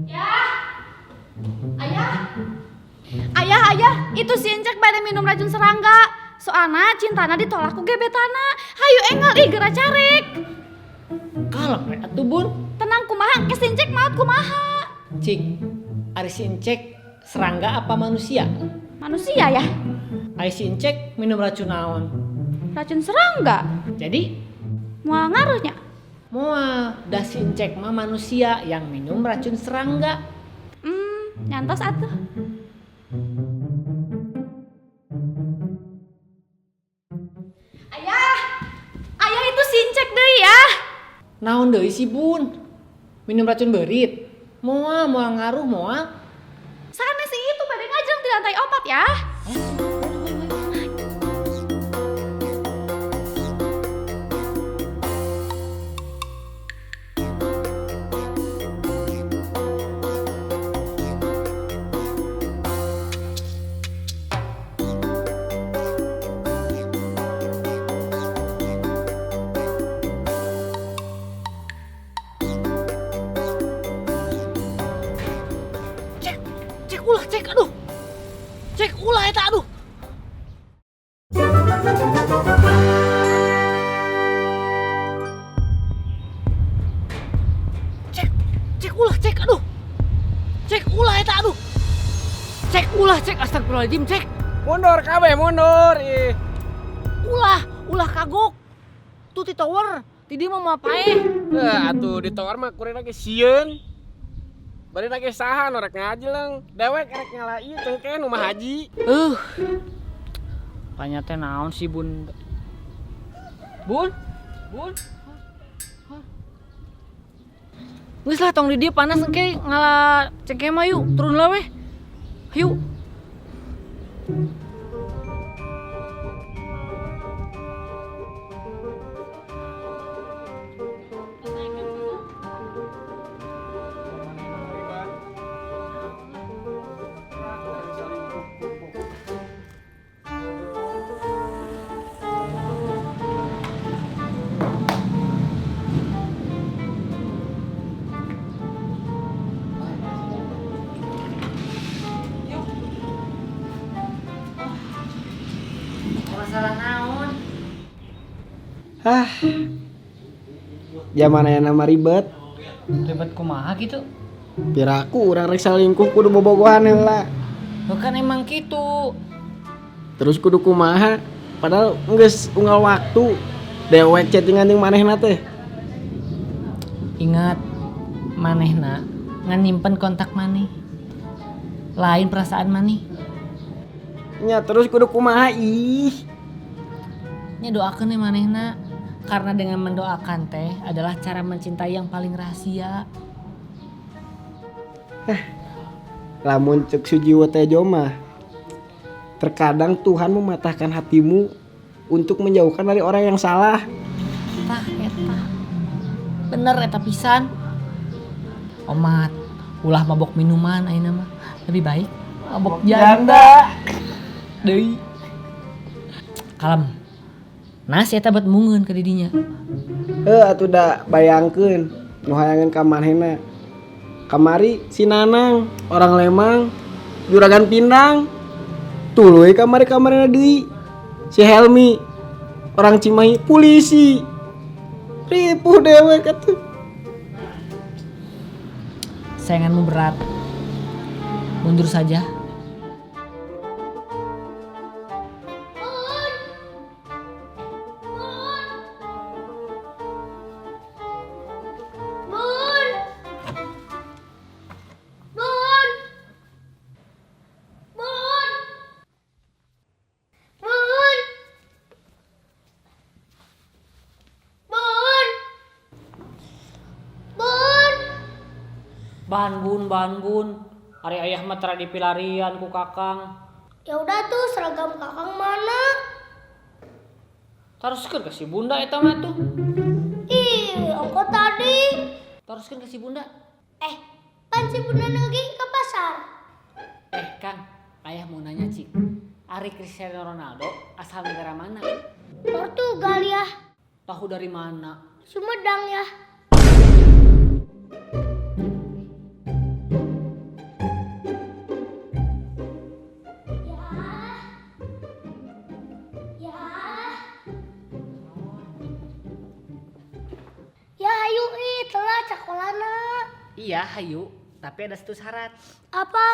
Ya. Ayah. Ayah, ayah, itu si Encek bade minum racun serangga. Soalna cintana ditolak ku gebetana. Hayu enggal ih geura carek. Kalem we atuh, Bun. Tenang kumaha, ke si Encek maot kumaha. Cik, ari si Encek serangga apa manusia? Manusia ya? Ari si Encek minum racun naon? Racun serangga. Jadi Moal ngaruhnya. Moal, dah si Encek mah manusia yang minum racun serangga. Nyantos atuh. Ayah, ayah itu si Encek deui ya. Naon deui si Bun? Minum racun beurit. Moal, moal ngaruh moal. Sanes itu bade ngajeng di lantai 4 ya. Cek, cek ulah, cek, aduh. Cek ulah eta, aduh. Cek, cek ulah, cek, aduh. Cek ulah eta, aduh. Cek ulah, cek, astagfirullahaladzim, cek. Mundur kabeh, mundur. Ih. Ulah, ulah kagok. Tuh di tower, di dieu mah moal paeh. Atuh di tower mah kuring lagi sieun. Bari lagi saha nu rek ngajeleng. Dewek rek ngala ieu cengkeh nu mah haji. Tanya teh naon sih, Bun? Bun? Bun? Hah? Geus lah tong di dieu panas engke ngala cengkeh mah yuk, turun lah weh. Yuk. Masalah naon? Hah. Zaman aya nama ribet. Ribet kumaha gitu? Piraku urang rek salingkuh kudu bobogohan heula. Bukan emang gitu. Terus kudu kumaha? Padahal geus unggal waktu dewek chattingan jeung manehna teh. Ingat, manehna ngan nyimpen kontak maneh. Lain perasaan maneh. Nya terus kudu kumaha ih. Nya doakeun we manehna. Karena dengan mendoakan teh adalah cara mencintai yang paling rahasia. Lamun cek Sujiwo Tejo mah, terkadang Tuhan mematahkan hatimu untuk menjauhkan dari orang yang salah. Tah eta. Bener eta pisan. Omat, ulah mabok minuman ayeuna mah. Lebih baik mabok janda. Deui. Kalem. Nah, si eta bet mungeun ka didinya. Heuh, atuh da bayangkeun nu hayangeun ka manehna. Kamari si Nanang, orang Lemang, juragan pindang. Tuluy kamari-kamarina deui. Si Helmi, orang Cimahi, polisi. Ripuh dewek atuh. Sainganmu berat. Mundur saja. Bahan bun, bahan bun. Ari ayah mah tara dipilarian ku kakang. Ya udah tuh seragam kakang mana? Taruskeun ka si bunda eta mah tuh. Ih, ongko tadi. Taruskeun ka si bunda. Pan si bunda lagi ke pasar. Kang, ayah mau nanya cik. Ari Cristiano Ronaldo asal negara mana? Portugal ya. Tahu dari mana? Sumedang ya. Iya, hayu. Tapi ada satu syarat. Apa?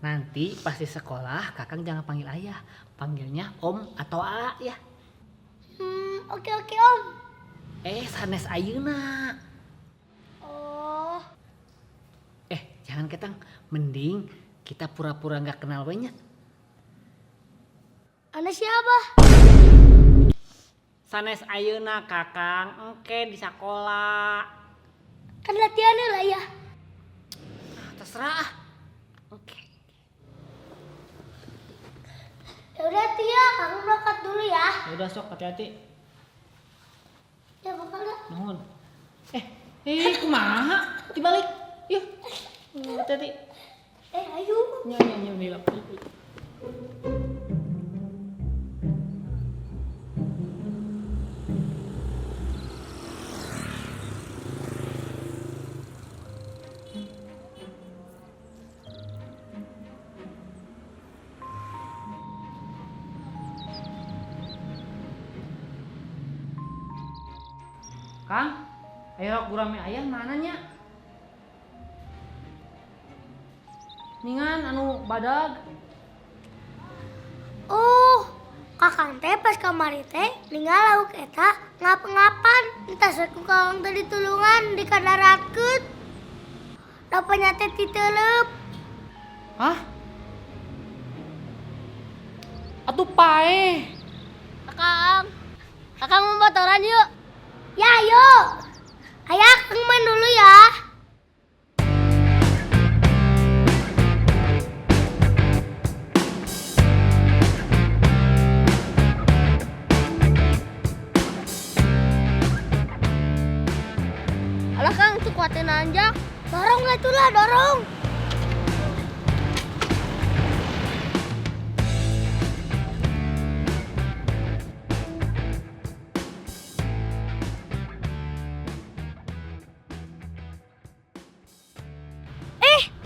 Nanti pas di sekolah Kakang jangan panggil ayah, panggilnya Om atau A ya. Oke Om. Sanes ayeuna. Oh. Jangan ketang, mending kita pura-pura nggak kenal we nya. Anda siapa? Sanes ayeuna Kakang engke di sekolah. Kan latihannya lah ya. Ah, terserah. Oke. Ya udah Tia, kamu berangkat dulu ya. Ya udah sok, hati-hati. Ya bakal dah. Nuhun. Kumaha? Dibalik. Yuk. Hati-hati. Ayo. Nya, nya, nya, nya. Kang, ayo gurame ayah mana nya? Ningan anu badag. Oh, kakang teh pas kamari teh ninggal lauk eta ngap-ngapan entas we ku kakang teh ditulungan dikadaratkeun. Rupanya teh titeleup. Hah? Atuh paeh. Kakang, kakang mau motoran yuk. Ya, yuk. Ayah, kakang main dulu ya. Alah Kang, itu kuatin nanjak. Dorong lah itulah, dorong.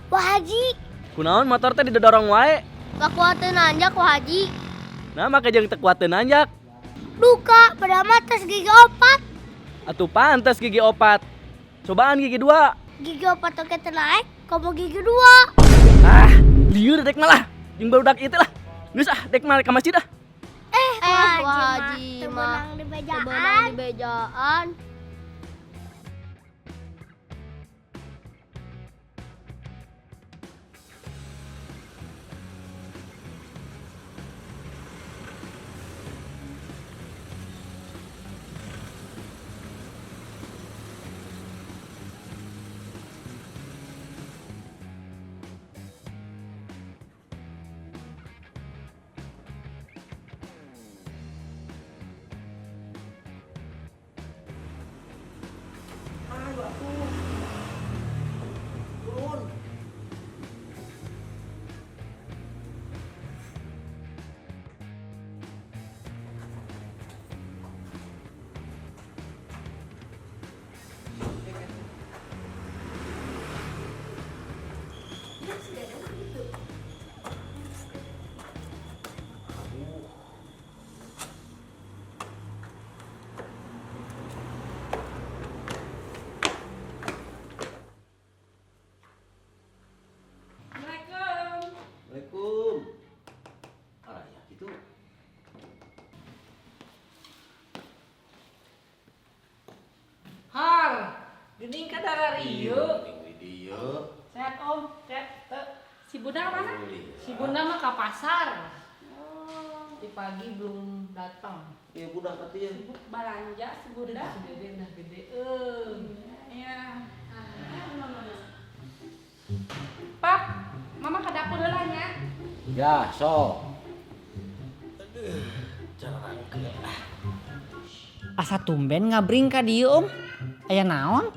Wah Haji. Kunaon motor teh didorong wae? Kakuateun nanjak Wah Haji. Nah, make jeung teu kuateun nanjak. Duka, pada mah tes gigi 4. Atuh pantes gigi 4. Cobaan gigi 2. Gigi 4 oke teu naik, komo gigi 2. Ah, lieur dek malah. Jeung barudak ieu teh lah. Geus ah, dek mah ka masjid ah. Wah Haji mah teu meunang di bejaan. Assalamualaikum. Araya gitu. Har, geuning ka dararieu. Geuning di dieu. Sehat Om, sehat teu. Si Bunda mana? Si Bunda mah ka pasar. Di pagi belum datang. Iya budak atuh ya. Sibuk balanja si Bunda. Si Dede udah gede euy. Iya. Pak, Mama ke dapur heula nya. Ya, sok. Asa tumben ngabring ka dieu, Om. Aya naon?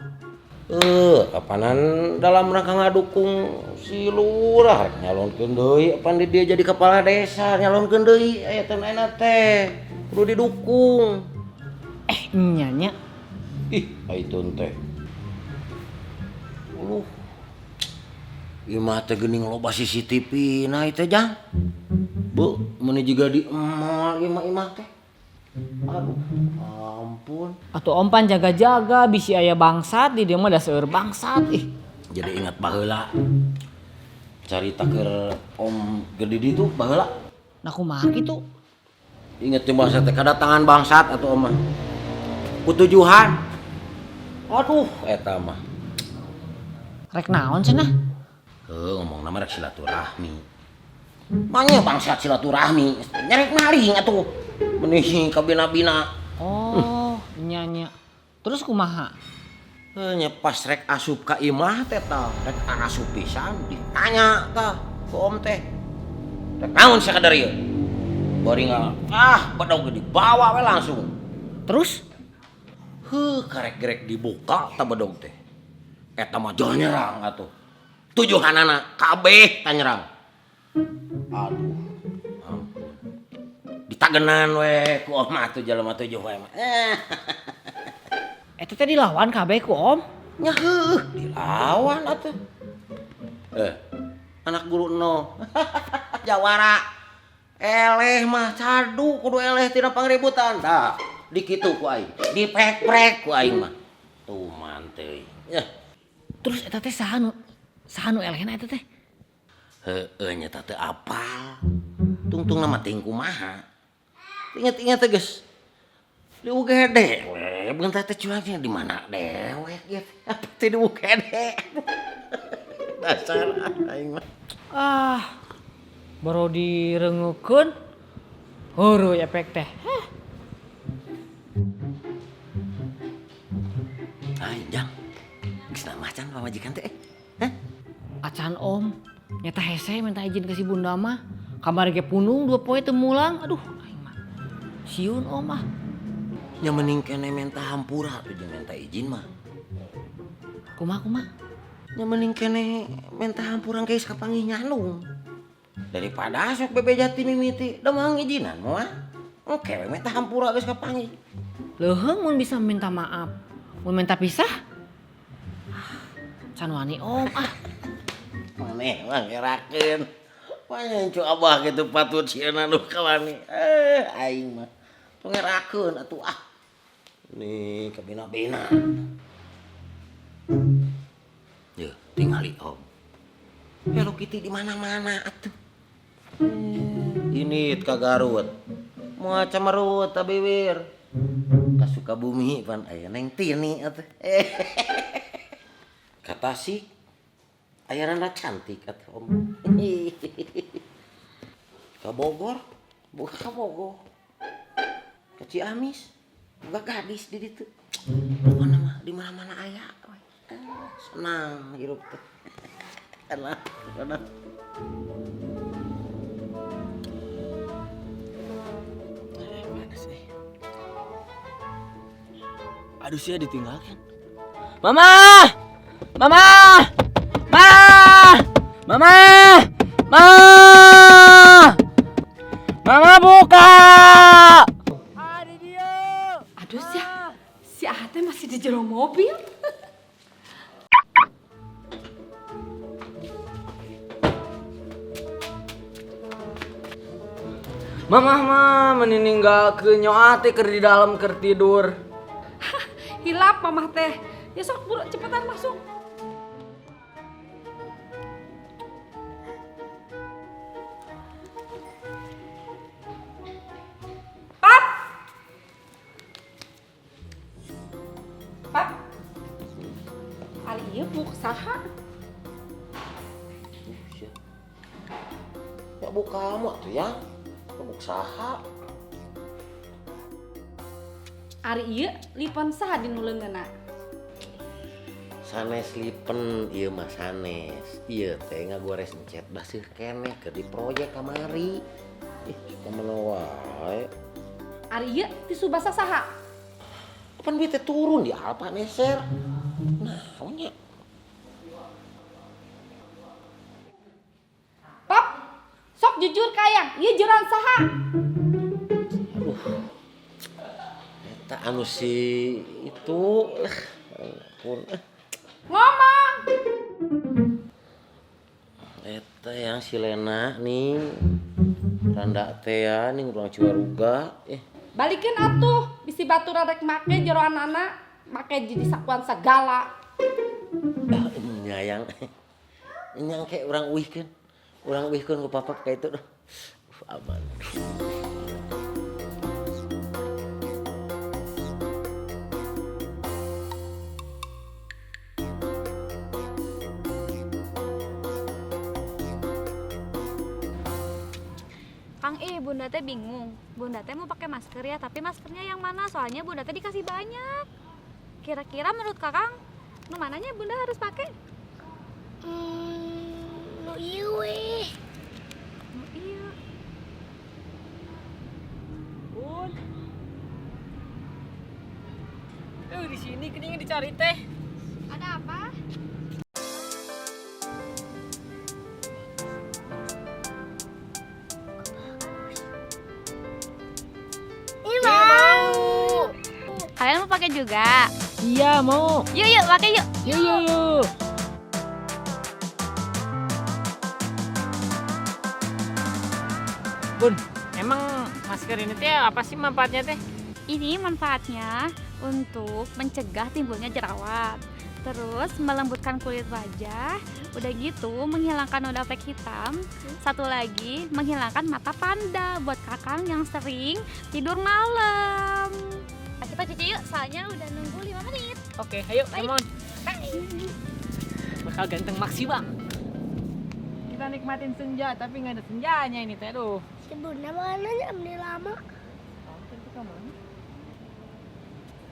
Kapanan dalam rangka ngadukung si lurah rek nyalonkeun deui apan di dia jadi kepala desa nyalonkeun deui aya teh ayeuna teh kudu didukung. Nya nya. Ih, aitun teh. Uluh. Imah teh geuning loba CCTV na ieu teh jang. Bu, meuni jiga di mall imah-imah teh. Aduh, ampun. Atuh om pan jaga-jaga bisi aya bangsat di dieu mah da seueur bangsat ih. Jadi ingat baheula. Carita keur Om Gedidi tuh baheula. Nah kumaha kitu? Ingat jeung bangsa teh kadatangan bangsat atuh Om mah. Kutujuhan. Aduh eta mah. Rek naon cenah? Heuh ngomongna mah rek silaturahmi. Manya bangsat silaturahmi, nyarek maling atuh. Menih kabina-bina. Oh, nya nya. Terus kumaha? Nya pas rek asup ka imah teh tah, rek asup pisan ditanya tah ku Om teh. Rek naon sia ka dieu? Bari bedog dibawa we langsung. Terus? Heuh, karek gerek dibuka tah bedog teh. Eta mah jauh nyerang atuh. Tujuhanana kabeh tah nyerang. Aduh, ampun. Ditagenan we ku Om atuh jelema tujuh we mah. Eta teh dilawan kabeh ku Om? Nya heuh, dilawan atuh. Anak guru no. Jawara. Eleh mah cadu kudu eleh tina pangributan. Tah, dikitu ku aing. Diprek-prek ku aing mah. Tuman teuing. Yah. Terus eta teh saha nu elehna eta teh? Heueuh nya teh apal. Tungtungna mah teuing kumaha. Ingat-ingat teh geus. Di UGD we, bentar teh cuannya di mana dewek gitu. Apa teh di UGD? Dasar aing mah. Ah. Baru direngukeun. Heureui efek teh. Heh. Aing jang. Geus nama acan pamajikan teh. Hah? Acan Om, nyata hese minta izin ke si bunda mah. Kamari ge punung 2 poe teu mulang. Aduh, aing mah. Sieun Om ah. Nya mending kene minta hampura tuh jeung minta izin mah. Kumaha kumaha? Nya mending kene minta hampura geus kapanggih nyalung. Daripada sok bebe jati mimiti, da moal ngijinan moal. Engke we minta hampura geus kapanggih. Leuheung mun bisa minta maaf, mun minta pisah? Can wani Om ah. Maneh mah ngerakeun. Mah cu abah kitu patut sieuna nu kawani. Aing mah ngerakeun atuh ah. Nih kabina-bina. Yeuh, tingali Om. Hello Kitty di mana-mana atuh. Ini ka Garut. Moal camerut ta bibir. Ka Sukabumi pan aya Neng Tini atuh. Ka Tasik aya randa cantik atuh Om. Ka Bogor, boga ka Bogor. Ka Ciamis, boga gadis di ditu. Pokona mah di mana-mana aya we. Senang hirup teh. Tenang, tenang. Panas eh. Aduh sia ditinggalkan. Mama! Mama! Ma! Mama! Ma! Mama buka! Aduh sia, si Ate masih di jero mobil. Mama mah meninggalkeun nyoa teh keur di dalam keur tidur. Hilap mamah teh. Ya sok buru cepetan masuk. Pap. Pap. Ali ieu buk saha? Ya buk kamu atuh ya. Buk saha? Ari ieu lipon saha di nu leungeunna? Sanes lipen ieu mah sanes. Ieu teh ngagores encet baseuh keneh keur di proyek kamari. Ih, kumaha wae. Ari ieu tisu basah saha? Kapan duit teh turun di Alfa meser? Nah, nya. Pap, sok jujur kayang, ieu jeroan saha? Aduh. Eta anu si itu lah, ampun. Ngomong. Eta yang si Lena nih. Randa teh ya nih urang Ciwaruga. Balikin atuh, bisi batur rek make jeroan anak, make jadi sakuan segala. Nyayang. Nyang kayak urang uihkeun. Urang uihkeun ku papa ka itu. Aman. Kang, ih Bunda teh bingung. Bunda teh mau pakai masker ya, tapi maskernya yang mana? Soalnya Bunda teh dikasih banyak. Kira-kira menurut Kakang, nu mananya Bunda harus pakai? Nu ieu weh. Nu ieu. Bun. Di sini keningan dicari teh. Ada apa? Ini mau. Kalian mau pakai juga? Iya, mau. Yuk, yuk, pakai yuk. Yuk, yuk, yuk. Bun, emang masker ini teh apa sih manfaatnya teh? Ini manfaatnya untuk mencegah timbulnya jerawat, terus melembutkan kulit wajah, udah gitu menghilangkan noda flek hitam, satu lagi menghilangkan mata panda buat kakang yang sering tidur malam. Nah, kita cuci yuk, soalnya udah nunggu 5 menit. Oke, ayo, Baik. come on. Bye. Bakal ganteng maksimal. Kita nikmatin senja, tapi nggak ada senjanya ini teh, aduh. Si Bunda mana beli lama?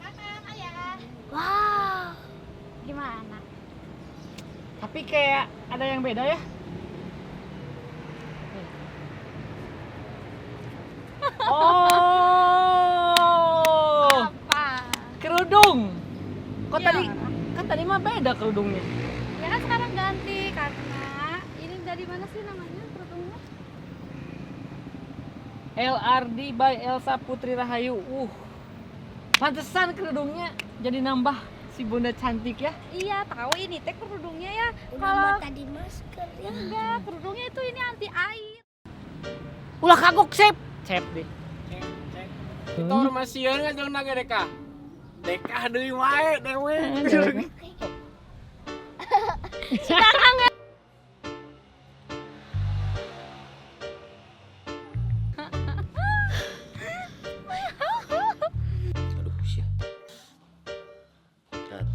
Kakang, ayah. Wow. Gimana? Tapi kayak ada yang beda ya. Oh, Apa? kerudung. Kok Iya. tadi kan tadi mah beda kerudungnya. Ya kan sekarang ganti karena ini dari mana sih namanya kerudungnya? LRD by Elsa Putri Rahayu. Pantesan kerudungnya jadi nambah si Bunda cantik ya. Iya, tahu ini teh kerudungnya ya. Udah Kalau mah tadi masker ya. enggak, kerudungnya itu ini anti air. Ulah kagok, Sep. Sep deh. Itu orang masih ngajeng naga deka. Deka deui wae dewe. Aduh, sia. Kat.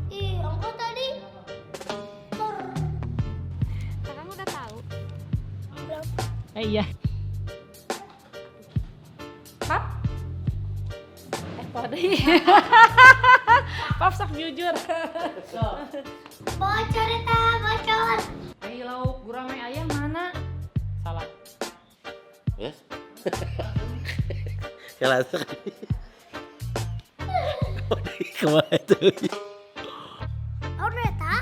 Ih, engkau tadi tor. Kakang udah tahu. Iya. Pap? Pode. Pap sok jujur. Bocor eta, bocor. Ayo lauk gurame ayam mana? Salah. Yes. Salah sekali. Kemana tuh? Oh, eta.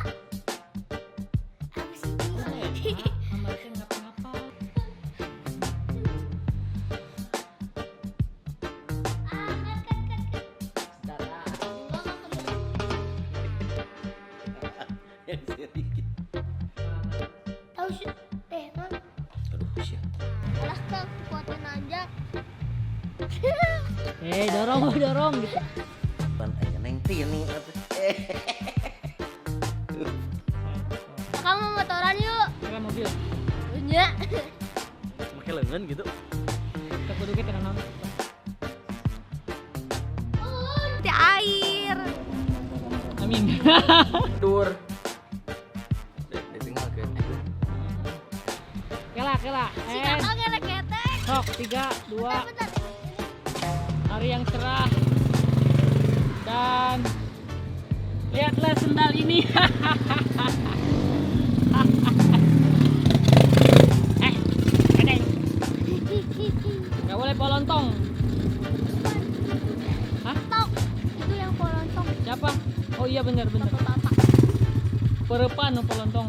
Apa sih ini? Ah, cut, cut, cut, cut. Enggak, enggak Tahu sih, kan? Aduh, sia. Alah, Kang, kuatin aja. Dorong, dorong gitu. Pan aya neng tini atuh. Kamu mau motoran yuk. Pakai mobil. Punya. Make leungeun gitu. Kita kudu kita nonton. Anti air. Amin. Dur. Ditinggalkeun. Kela, kela. Si kakak ngelek-ngetek. Sok, 3, 2, Bentar, bentar. hari yang cerah. Dan lihatlah sendal ini. Kedeng. Nggak boleh polontong. Hah? Tok. Itu yang polontong. Siapa? Oh iya, benar, benar. Bapak-bapak. Perepan no polontong.